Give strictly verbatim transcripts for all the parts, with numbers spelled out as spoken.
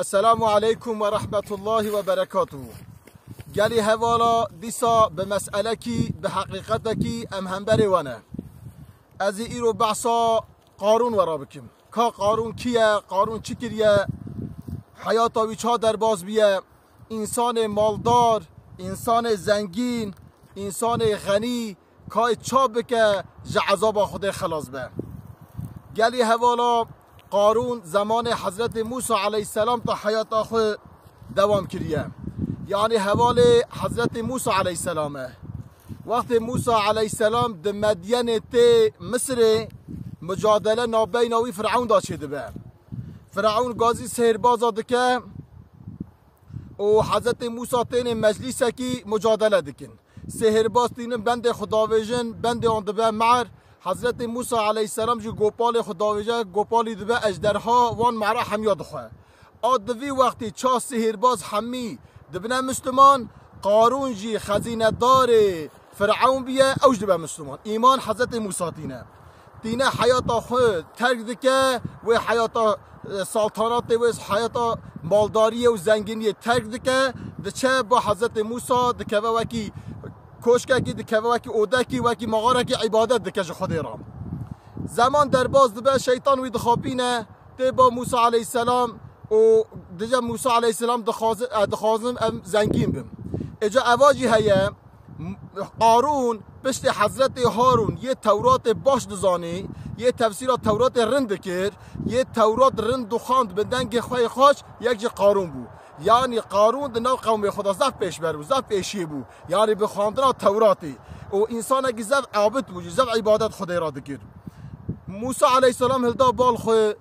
Esselamu aleykum ve rahmetullahi ve berekatuhu. Gelî hevala dîsa bi meselekî, bi heqîqetekî em hemberê we ne. Ez ê îro behsa Qarûn we re bikim. Ka Qarûn kî ye, Qarûn çi kiriye, heyata wî ça derbas biye, însanê maldar, însanê zengîn, însanê xenî, kayê ça bike ji ezaba Xwedê xelas be. Gelî hevala Qarûn zemanê Hezretê Mûsa aleyhisselam ta heyata xwe dewam kiriye. Yanî hevalê Hezretê Mûsa aleyhisselam e. Wextê Mûsa aleyhisselam di Medyenê tê Misirê, mucadele nabeyna wî Firewn da çêdibe. Firewn gazî sêrbaza dike û Hezretê Mûsa tênê meclîsekî mucadele dikin. Sêhirbaz tînin bendê xwe davêjin, bendê wan dibe mer. Hezretê Mûsa aleyhisselam jî gopalê xwe davêje, gopalî dibe ejderha, wan mera hemiya dixwe. A di vî wextî ça sêhirbaz hemî dibine Misliman, Qarûn jî xezînedarê Firewn biye, ew jî dibe Misliman. Îman Hezretê Mûsa tîne. Tîne heyata xwe terk dike, wê heyata, e, saltanatê, wê heyata maldariyê û zengîniyê terk dike, diçe ba Hezretê Mûsa, dikeve wekî koşkekî, dikeve wekî odekî, wekî maxarekî îbadet dike ji Xwedê re. Zeman derbas dibe, şeytan wî dixapîne, tê ba Mûsa aleyhisselam û dije Mûsa aleyhisselam dixwazi-, e, dixwazim em zengîn bim. Êca eva jî heye, Qarûn piştî Hezretê Harûn yê Tewratê baş dizanî, yê tefsîra Tewratê rind dikir, yê Tewrat rind dixwand bi dengê xwe yê xweş, yek jî Qarûn bû. Yanî Qarûn di nav qewmê xwe de zaf pêşber bû, zaf pêşiyê bû. Yanî bi xwendina Tewratê. Û însanekî zaf abid bû jî, zaf îbadet Xwedê re dikir. Mûsa aleyhisselam hilda bal xwe,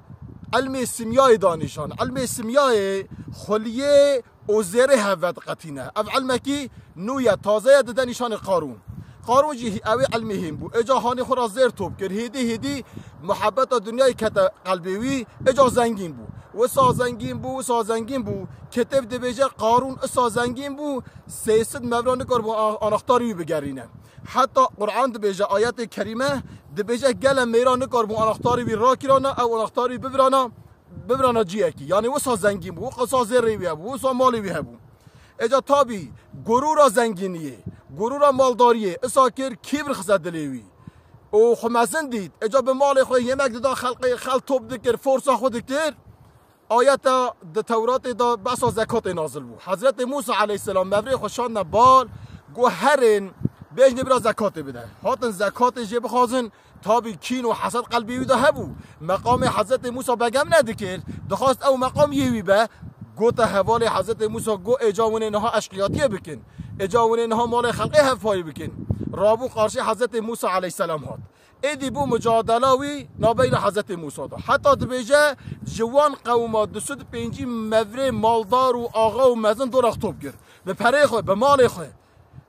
ilmê simyayê da nîşan. Ilmê simyayê xuliyê û zêrê hev vediqetîne. Ev ilmekî nû ye, taze ye, dide nîşanê Qarûn. Qarûn jî hî-, ew ê ilmê hîn bû. Êca hanê xwe re zêr top kir. Hêdî hêdî muhebeta dinyayê kete qelbê wî. Êca zengîn bû. Wisa zengîn bû, wisa zengîn bû. Kitêb dibêje Qarûn isa zengîn bû, sê sed mevra nikaribû a-, anahtarî wî bigerîne. Heta Quran dibêje, ayetê kerîme dibêje, gele mêra nikaribû anahtarî wî rakirana, ew anahtarî bibirana, bibirana ciyekî. Yanî wisa zengîn bû, wisa zêrê wî hebû, wisa malê wî hebû. Êca tabî gurûra zengîniyê, gurûra maldariyê isa kir, kîbir xize dilê wî. Û xwe mezin dît. Êca bi malê xwe yemek dida xelqê, xel top dikir, forsa xwe dikir. Ayeta di Tewratê de behsa zekatê nazil bû. Hezretê Mûsa aleyhisselam mevrê xwe şandine bal, got, herên, bêjnê bira zekatê bide. Hatin zekatê jê bixwazin, tabî kîn û hesed qelbê wî de hebû. Meqamê Hezretê Mûsa begem nedikir, dixwast ew meqam yê wî be. Gote hevalê Hezretê Mûsa, got, êca winê niha eşqiyatiyê bikin. Êca winê niha malê xelqê hevpayî bikin. Rabû qarşî Hezretê Mûsa aleyhisselam hat. Êdî bû mucadela wî nabeyna Hezretê Mûsa de. Heta dibêje, ji wan qewma du sed pêncî mevrê maldar û axa û mezin dora xwe top kir. Bi perê xwe, bi malê xwe.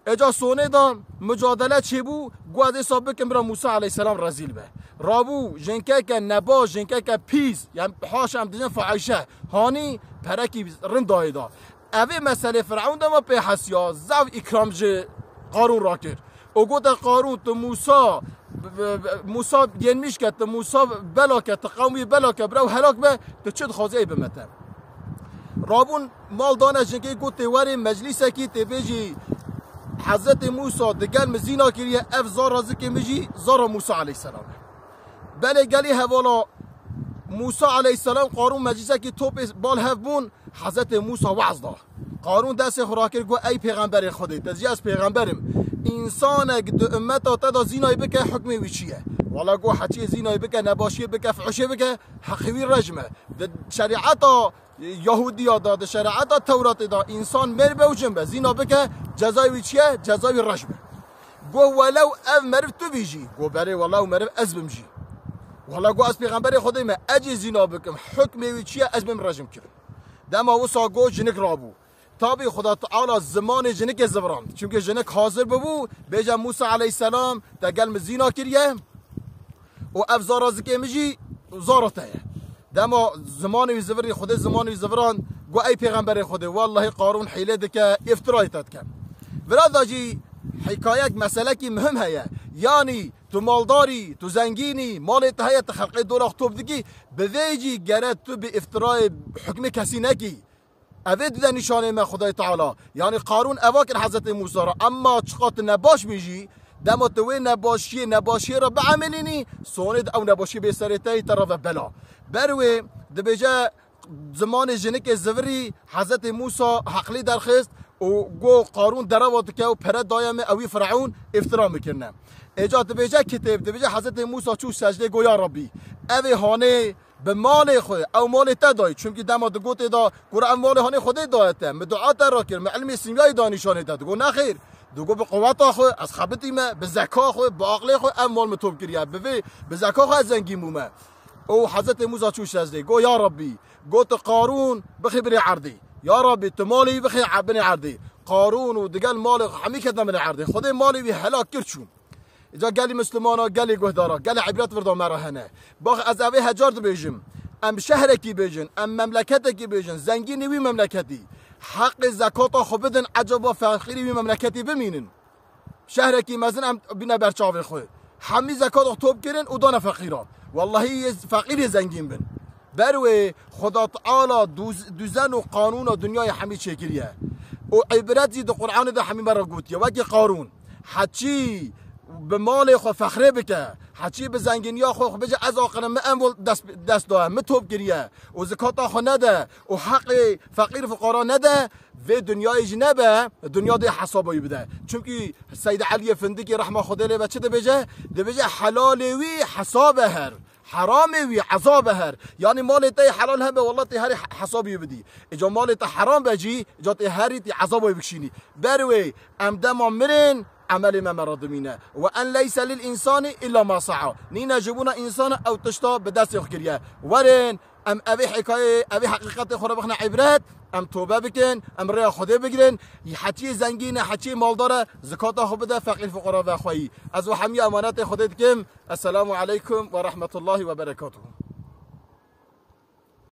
Êca sonê de mucadele çêbû, got ez êsa bikim bira Mûsa aleyhisselam rezîl be. Rabû jinkeke nebaş, jinkeke pîs, yani haşa em dijin fahîşe. Hanî perekî rind dayê da. Evê meselê Firewn dema pê hesiya, zaf îkram ji Qarûn rakir. Û gote Qarûn, tu Mûsa, b-, b-, b-, Mûsa yenmiş ke, tu Mûsa bela ke, tu qewmî bela ke, bira helak be, tu çi dixwazî ey bime te. Rabûn mal dane jinkê, got tê werê meclîsekî tê bêjî, Hezretê Mûsa digel min zîna kiriye, ev zara zikê min jî zara Mûsa aleyhisselam e. Belê gelî hevala Mûsa aleyhisselam Qarûn meclîsekî topê bal hev bûn, Hezretê Mûsa waz da. Qarûn destê xwe rakir, got, ey pêxemberê Xwedê, te zî ez pêxember im. Însanek di ummeta te de zînayê bike, hukmê wî çi ye? Wala got, heçiyê zînayê bike, nebaşiyê bike, fuhuşê bike, heqê wî rejm e. Di şerîeta Yahudiya de, di şerîeta Tewratê de, însan mêr be û jin be, zîna bike, cezayê wî çi ye? Cezayê wî rejm e. Got, welew ev meriv tu bî jî. Got, berê, wala ew meriv ez bim jî. Wala got, ez pêxemberê Xwedê me, ez jî zîna bikim, hukmê wî çi ye? Ez bim rejm kirim. Dema wisa got, jinik rabû. Tabî Xuda Teala zimanê jinikê zivirand. Çimkî jinik hazir bibû, bêje Mûsa aleyhisselam, te gel min zîna kiriye û ev zara zikê min jî zara te ye. Dema zimanê wî zivirî, Xwedê zimanê wî zivirand, got, ey pêxemberê Xwedê, wellahî Qarûn hîlê dike, îftirayê te dike. Vira da jî hikayek, meselekî muhim heye. Yanî tu maldarî, tu zengînî, malê te heye, tu xelqê dolax top dikî, bi vê jî gere tu bi îftirayê hukmê kesî nekî. Evê dide nîşanê me Xwedayê Teala. Yanî Qarûn eva kir Hezretê Mûsa re, emma çiqa tu nebaş bî jî, dema tu wê nebaşiyê, nebaşiyê re biemelînî, sonê di ew nebaşiyê bê serê te yî te re ve bela. Ber wê dibêje, zimanê jinikê zivirî Hezretê Mûsa heqlî derxist û got, Qarûn derewa dike û pere daye min, ewî Fireûn îftira min kirine. Êca dibêje kitêb, dibêje Hezretê Mûsa çû secdê, got, Ya Rabbî, evê hanê bi malê xwe, ew malê te dayî. Çimkî dema di gotê da, gura ev malê hanê Xwedê daye te, min dua te re kir, min ilmê sîmyayî da nîşanê te. Digot, Nexêr. Digot, Bi quweta xwe ez xebitîme, bi zeka xwe, bi aqlê xwe ev mal min top kiriye. Bi vê, bi zeka xwe ez zengîn bûme. Û Hezretê Mûsa çû secdê, got, Ya Rabbî, got, Qarûn bixî binê erdê. Ya Rabbî, tu malê wî bixî e-, binê erdê. Qarûn û digel malê xwe hemî ketine binê erdê. Xwedê malê wî helak kir çû. Îca gelî Mislimana, gelî guhdara, gelî îbret vir da me re hene. Bax, ez evê hecar dibêjim. Em şehrekî bêjin, em memleketekî bêjin, zengînî wî memleketî. Heqê zekata xwe bidin, ecaba feqîrî wî memleketî bimînin. Şehrekî mezin em bîne ber çavê xwe. Hemî zekata xwe top kirin û dane feqîra. Wellahî yê feqîr yê zengîn bin. Ber wê Xweda Teala dûz-, dûzen û qanûna dinyayê hemî çêkiriye. Û îbret jî di Qur'anê de hemî me re gotiye. Wekî Qarûn. Heçî bi malê xwe fexrê bike. Heçî bi zengîniya xwe, xwe bêje, Ez aqil im, min ev dest, dest daye, min top kiriye. Û zikata xwe nede. Û heqê feqîr fuqara nede. Vê dinyayê jî nebe, dinya dê hesaba wî bide. Çimkî Seyd Eliyê Findikî rehma Xwedê lê be çi dibêje? Dibêje, Helalê wî hesabe her, heramê wî ezabe her. Yanî malê te yê helal hebe, wallah tê herî he-, hesabê wî bidî. Îca malê te heram be jî, îca tê herî tê ezaba wî bikişînî. Ber wê em dema mirin, emelê me me re dimîne. Ve en leyse lil însani îlla ma sea. Nîne ji bona însana ew tişta bi destê xwe kiriye. Werin, em evê hikayeyê, evê heqîqetê xwe re bixine îbret, em tobe bikin, em rêya Xwedê bigirin. Heçiyê zengîn e, heçiyê maldar e, zikata xwe bide feqîr fuqara ve xweyî. Ez we hemî emanetê Xwedê dikim. Esselamu aleykum ve rahmetullahi ve berekatuhu.